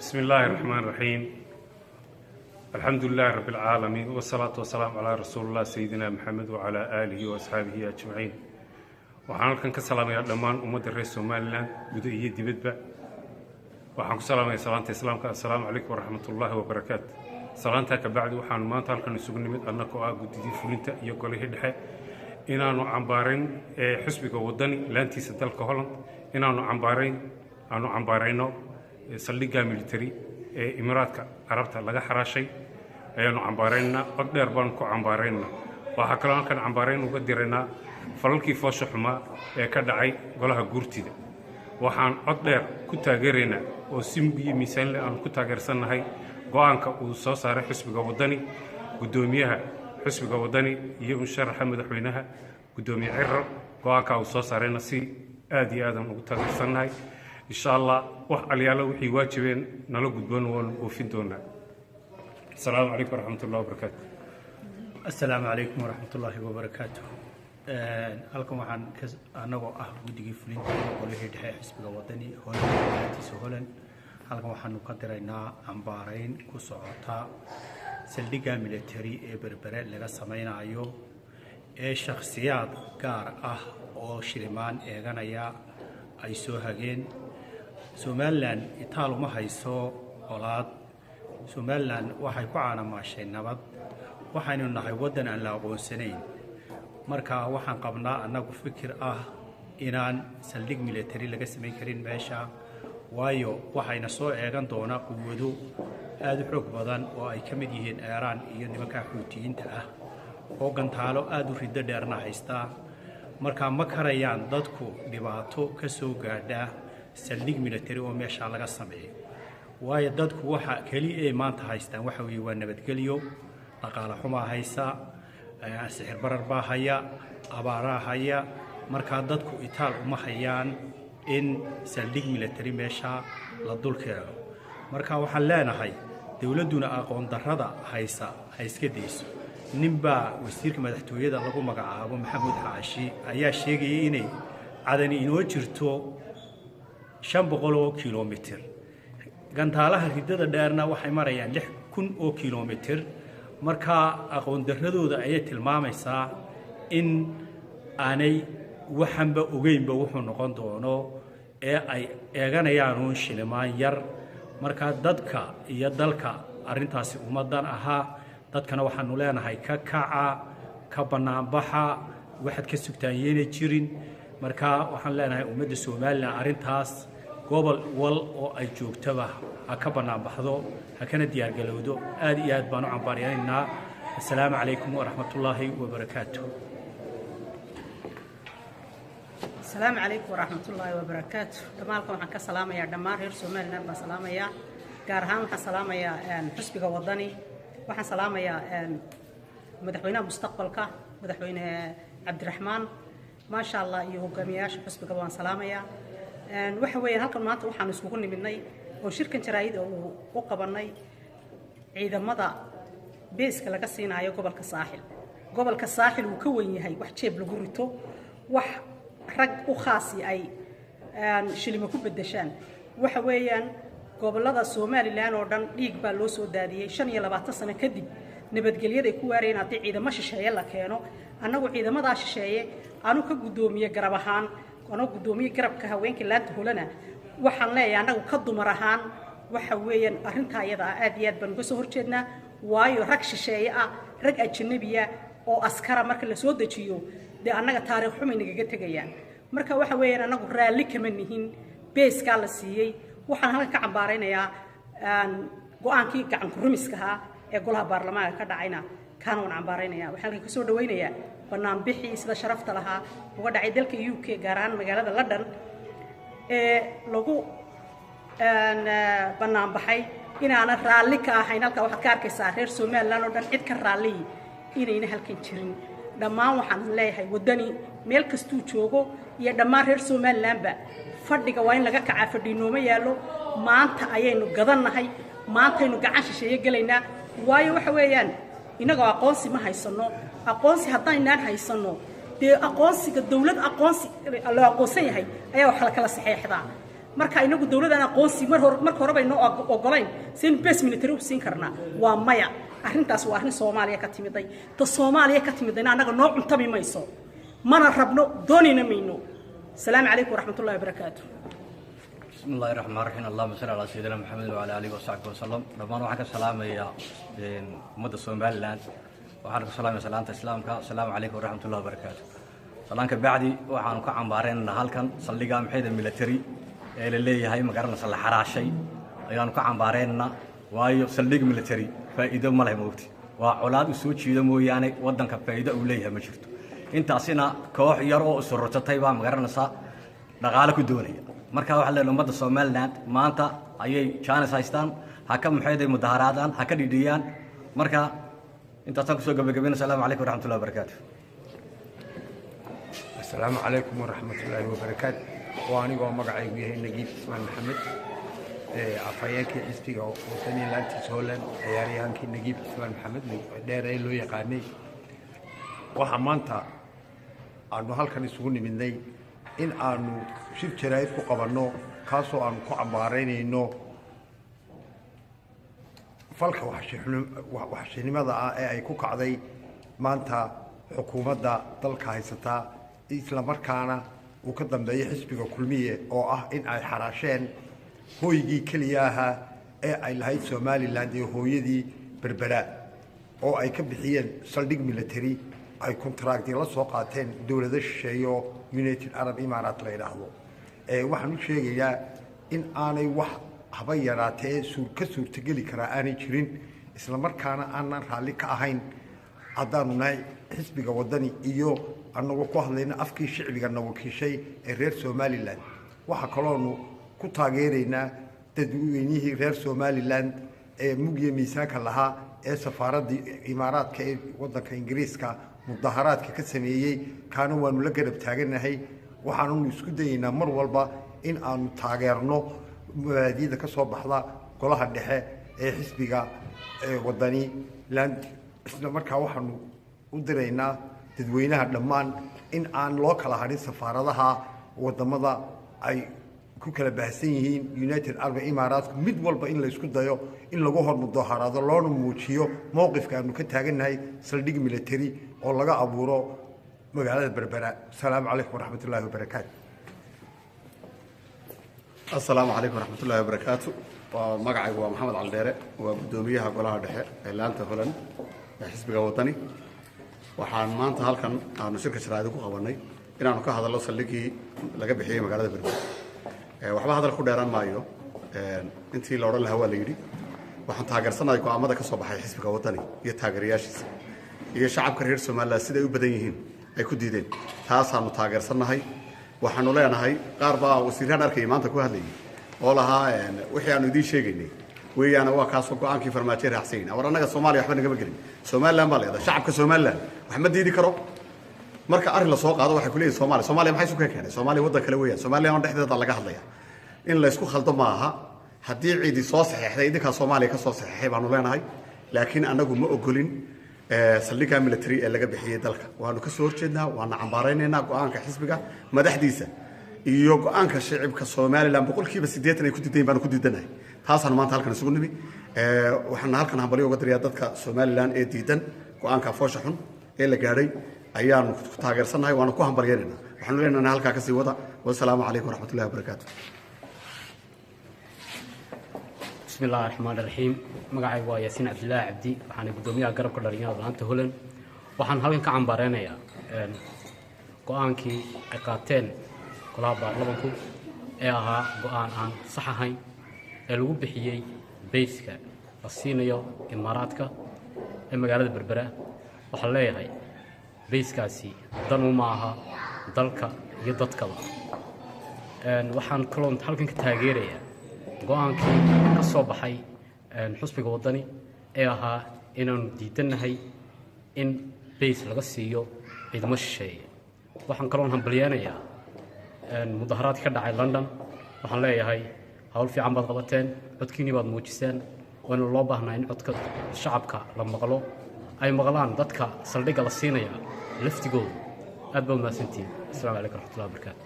بسم الله الرحمن الرحيم، الحمد لله رب العالمين، والصلاة والسلام على رسول الله سيدنا محمد وعلى آله وأصحابه أجمعين. Waxaan halkan ka salaamayaa dhammaan ummadda reer Somaliland, gudo iyo dibadba. Waxaan ku salaamaya salaanta Islaamka: assalaamu calaykum waraxmatullaahi wabarakaatu. Salaantaa ka bacdi, waxaanu maanta halkan isugu nimid, annagoo ah guddidii fulinta iyo golihii dhexe, inaanu cambaarayn xisbiga Wadani laantiisa dalka Holland, inaanu cambaarayn aanu cambaarayno saldhigga military ee Imaaraadka Carabta laga xaraashay ayaanu cambaaraynaa. Cod dheer baanu ku cambaaraynaa. Waxaa kaloo halkan cambaarayn uga diraynaa falalkii foosha xumaa ee ka dhacay golaha guurtida. Waxaan cod dheer ku taageeraynaa oo si mug iyo miisaanle aanu ku taageersannahay go'aanka uu soo saaray xisbiga Waddani, guddoomiyaha xisbiga Waddani iyo musharaxa madaxweynaha, guddoomiye Ciro. Go'aanka uu soo saarayna si aad iyo aadaan ugu taageersannahay. Insha Allah, wax alyaalo wixii waajibeen nala gudboon waanu oofin doonaa. Asalaamu calaykum waraxmatullahi wabarakaatu. Asalaamu calaykum waraxmatullaahi wabarakaatu. Halkan waxaan ka anagoo ah guddigii fulinta golihii dhexe xisbiga Wadani Holland, laantiisa Holland, halkan waxaanu ka diraynaa cambaarayn ku socota saldhigga military ee Berbere laga sameynayo ee shakhsiyaad gaar ah oo shilimaan eeganaya ay soo hageen. Somaliland itaal uma hayso colaad. Somaliland waxay ku caanamaashay nabad. Waxaynu nahay waddan aan la aqoonsanayn. Marka waxaan qabnaa annagu fikir ah inaan saldhig military laga samayn karin meesha, waayo waxayna soo eegan doonaa quwado aada u xoog badan oo ay ka mid yihiin Eeraan iyo nimanka Xuutiyiinta ah oo gantaalo aada u riddo dheerna haystaa. Marka ma karayaan dadku dhibaato ka soo gaadha saldhig military oo meeshaa laga sameeyo, waayo dadku waxa keliya ay maanta haystaan waxa weeye waa nabadgelyo. Dhaqaale xumaa haysa, sixir barar baa haya, abaaraa haya. Markaa dadku itaal uma hayaan in saldhig military meesha la dul keeno. Marka waxaan leenahay, dowladduna aqoon darrada haysa ha iska dayso. Ninbaa wasiirka madaxtooyada lagu magacaabo Maxamuud Xaashi ayaa sheegayay inay Cadani inoo jirto 500 oo kilomitir, gantaalaha riddada dheerna waxay marayaan 6000 oo kilomitir. Markaa aqoon darradooda ayay tilmaamaysaa in aanay waxanba ogeynba wuxuu noqon doono ee ay eeganayaan uun shilimaan yar. Markaa dadka iyo dalka arrintaasi ummadan ahaa. Dadkana waxaanu leenahay, ka kaca, ka bannaanbaxa, waxaad ka sugtaan yeena jirin. Marka waxaan leenahay, ummadda Somaliland arrintaas gobol wal oo ay joogtaba ha ka bannaanbaxdo, ha kana diyaargalowdo. Aad iyo aad baan u cambaariyanaynaa. Assalaamu calaykum waraxmatullaahi wabarakaatu. Asalaamu calaykum waraxmatullaahi wabarakaatu. Dhamaalkan waxaan ka salaamayaa dhammaan reer Somaliland baan salaamayaa. Gaar ahaan waxaan salaamayaa xusbiga Wadani. Waxaan salaamayaa madaxweynaha mustaqbalka, madaxweyne Cabdiraxmaan, maasha Allah, iyo hogaamiyayaasha xusbiga waan salaamayaa. Waxa weeyaan, halkan maanta waxaan iskugu nimidnay oo shirkan jaraa'id oo uu u qabanay ciidamada base-ka laga siinaayo gobolka Saaxil. Gobolka Saaxil wuu ka weyn yahay wax jeeb lagu rito, wax rag u khaasi ay shilimo ku beddeshaan. Waxa weeyaan, gobollada Somaliland oo dhan dhiig baa loo soo daadiyey. 25 sano kadib nabadgelyaday ku waarayeen haddii ciidamo shisheeye la keeno. Annagu ciidamadaa shisheeye anu ka guddoomiye garab ahaan, anoo guddoomiye garabka haweenka laanta Holana, waxaan leeyahay, annagu ka dumar ahaan, waxa weeyaan arrintaa iyada ah aad iyo aad baan uga soo horjeednaa, waayo rag shisheeye ah, rag ajanabiya oo askara marka la soo dejiyo, dee annaga taariikh xumay nagaga tegayaan. Marka waxa weeyaan, annagu raalli kama nihin base-kaa la siiyey. Waxaan halkan ka cambaaraynayaa go'aankii gacan ku-rumiska ahaa ee golaha baarlamaanka ka dhacayna, kaana waan cambaaraynaya. Waxaan halkan kasoo dhawaynayaa banaanbixii sida sharafta lahaa uga dhacay dalka UK, gaar ahaan magaalada London, ee lagu banaanbaxay inaanan raalli ka ahayn. Halkaa waxaad ka arkaysaa reer Somaliland oo dhan cid ka raalliyi inayna halkan jirin. Dhammaan waxaan leeyahay, Waddani meel kastuu joogo iyo dhammaan reer Somalilandba, fadhiga waa in laga kacaa. Fadhi nooma yaallo. Maanta ayaynu gadannahay, maantaynu gacan shisheeye gelaynaa, waayo waxa weeyaan innagoo aqoonsi ma haysanno. Aqoonsi haddaynaan haysanno, dee aqoonsiga dawlad aqoonsi loo aqoonsan yahay ayaa wax la kala saxeexdaa. Marka inagu dowladaan aqoonsi mar hor marka hore baynoo ogolayn, seen base military u siin karnaa? Waa maya. Arrintaas waa arrin Soomaaliya ka timiday. Ta Soomaaliya ka timidayna annaga noo cuntami mayso, mana rabno, doonayna mayno. Asalaamu calaykum waraxmatullahi wabarakaatu. بسم الله الرحمن الرحيم، اللهم صل على سيدنا محمد وعلى اله وصحبه وسلم. Dhammaan waxaan ka salaamayaa ummadda Somaliland. Waxaan ku salaamaya salaanta Islaamka: asalaamu calaykum waraxmat ullahi wabarakaatu. Salaanka bacdi, waxaanu ka cambaaraynaynaa halkan saldhigga maxayda military ee la leeyahay, magaranaysa, la xaraashay ayaanu ka cambaaraynaynaa. Waayo, saldhig military faa'iido ma leh, moogti waa colaad u soo jiido mooyaane, waddanka faa'iido uu leeyahay ma jirto. Intaasina koox yar oo isururtatay baa, magaranaysaa, dhaqaale ku doonaya. Marka waxaa leeyahay ummadda Somaliland maanta ayay jaanis haystaan, ha ka maxayday mudaharaadaan, ha ka dhidhiyaan. Marka intaasaan kusoo gabagabayna. Asalaamu calaykum waraxmatullahi wabarakaatu. Asalaamu calaykum waraxmatullaahi wabarakaatu. Oo anigoo magacaygu yahay Nagiib Ismaan Maxamed, afhayeenkii xisbiga Wadani laantiisa Holland, ciyaaryahaankii Nagiib Ismaan Maxamed Dheer ee loo yaqaanay. Waxaa maanta aanu halkan isugu nimidnay in aanu shir jaraa'id ku qabanno, kaasoo aanu ku cambaaraynayno falka waxshinimada ah ee ay ku kacday maanta xukuumadda dalka haysataa, isla markaana uu ka dambeeyo xisbiga Kulmiye, oo ah in ay xaraasheen hooygii keliya ahaa ee ay lahayd Somaliland ee hooyadii Berbera, oo ay ka bixiyeen saldhig military, ay contract la soo qaateen dowlado shisheeyo, United Arab Imaaraat la yidhaahdo. Waxaan u sheegayaa in aanay wax haba yaraatee ka suurtogeli karaa aanay jirin, isla markaana aanan raalli ka ahayn haddaanu nahay xisbiga Wadani iyo annagoo ku hadlayna afkii shicbigana wakiishay ee reer Somaliland. Waxaa kaloonu ku taageeraynaa dadweynihii reer Somaliland ee mugya miisaanka lahaa ee safaaraddii Imaaraadka ee waddanka Ingiriiska mudaharaadka ka sameeyey, kaana waanu la garab taaganahay. Waxaanunu isku dayeynaa mar walba in aanu taageerno mabaadiida ka soo baxda golaha dhexe ee xisbiga Wadani land. Isla markaa waxaanu u diraynaa dadweynaha dhammaan in aan loo kala hadhin safaaradaha wadamada ay ku kala baahsan yihiin United Arab Imaaraatku, mid walba in la isku dayo in lagu hor mudaharaado, loona muujiyo mowqifka aanu ka taagannahay saldhig military oo laga abuuro magaalada Berbera. Asalaamu calaykum waraxmat ullaahi wabarakaatu. Asalaamu calaykum waraxmatullaahi wabarakaatu. Waa magacaygu waa Maxamed Caldheere, waa guddoomiyaha golaha dhexe ee laanta Holand ee xisbiga Wadani. Waxaan maanta halkan aanu shirka jaraa'id ku qabannay inaanu ka hadallo saldhiggii laga bixiyey magaalada Berbera. Waxba hadal ku dheeraan maayo, intii la odhan lahaa waa la yidhi. Waxaan taageersanahay go'aamada ka soo baxay xisbiga Wadani iyo taageerayaashiisa iyo shacabka reer Somaliland siday u badan yihiin ay ku diideen, taasaanu taageersannahay. Waxaanu leenahay, qaar baa wasiirhaan arkayay maanta ku hadlayay oo lahaa wixii aanu idiin sheegaynay weeyaana, waa kaasoo go'aankii Farmaajo raacsanyna. War, annaga Soomaaliya waxba nagama gelin, Somaliland baa leedahay. Shacabka Somaliland wax ma diidi karo. Marka arrin la soo qaado waxay ku leeyihin Soomaaliya, Soomaaliya. Maxay isu keenay Soomaaliya? Waddan kale weeyaan, Soomaaliya dhexdeeda laga hadlaya, in la isku khaldo maaha. Haddii ciidi soo saxeexday, idinkaa Soomaaliya ka soo saxeexay baanu leenahay, laakiin annagu ma ogolin saldhigga military ee laga bixiyey dalka. Waanu ka soo horjeednaa, waana cambaaraynaynaa go'aanka xisbiga madaxdiisa iyo go'aanka shicibka Somaliland 80% ay ku diidan baanu ku diidanahay. Taasaanu maanta halkan isugu nimi. Waxaana halkan hambalyo uga dirayaa dadka Somaliland ee diidan go'aanka foosha xun ee la gaadhay. Ayaanu ku taageersannahay, waanu ku hambalyaynaynaa, waxaanu leenahay halkaa kasii wada. Wasalaamu calaykum waraxmatullahi wabarakaatu. Bismi illahi raxmaan raxiim. Magacaygu waa Yaasiin Cabdillaahi Cabdi, waxaana guddoomiyaha garabka dhalinyarada laanta Holland. Waxaan halkan ka cambaareynayaa go'aankii ay qaateen golaha baarlamanku ee ahaa go'aan aan sax ahayn ee lagu bixiyey base-ka la siinayo Imaaraadka ee magaalada Berbera. Waxaan leeyahay base-kaasi dan uma aha dalka iyo dadkaba. Waxaan kaloon halkan ka taageerayaa go'aankii ka soo baxay xusbiga Waddani ee ahaa inaanu diidannahay in base laga siiyo ciidamo shisheeye. Waxaan kaloon hambalyeenayaa mudaharaadkii ka dhacay London. Waxaan leeyahay hawl fiican baad qabateen, codkiinii baad muujiseen, waana loo baahnaa in codka shacabka la maqlo, ay maqlaan dadka saldhigga la siinaya laftigoodu. Aad baa umahadsantihiin. Asalaamu calaykum raxmatullahi wabarakaatu.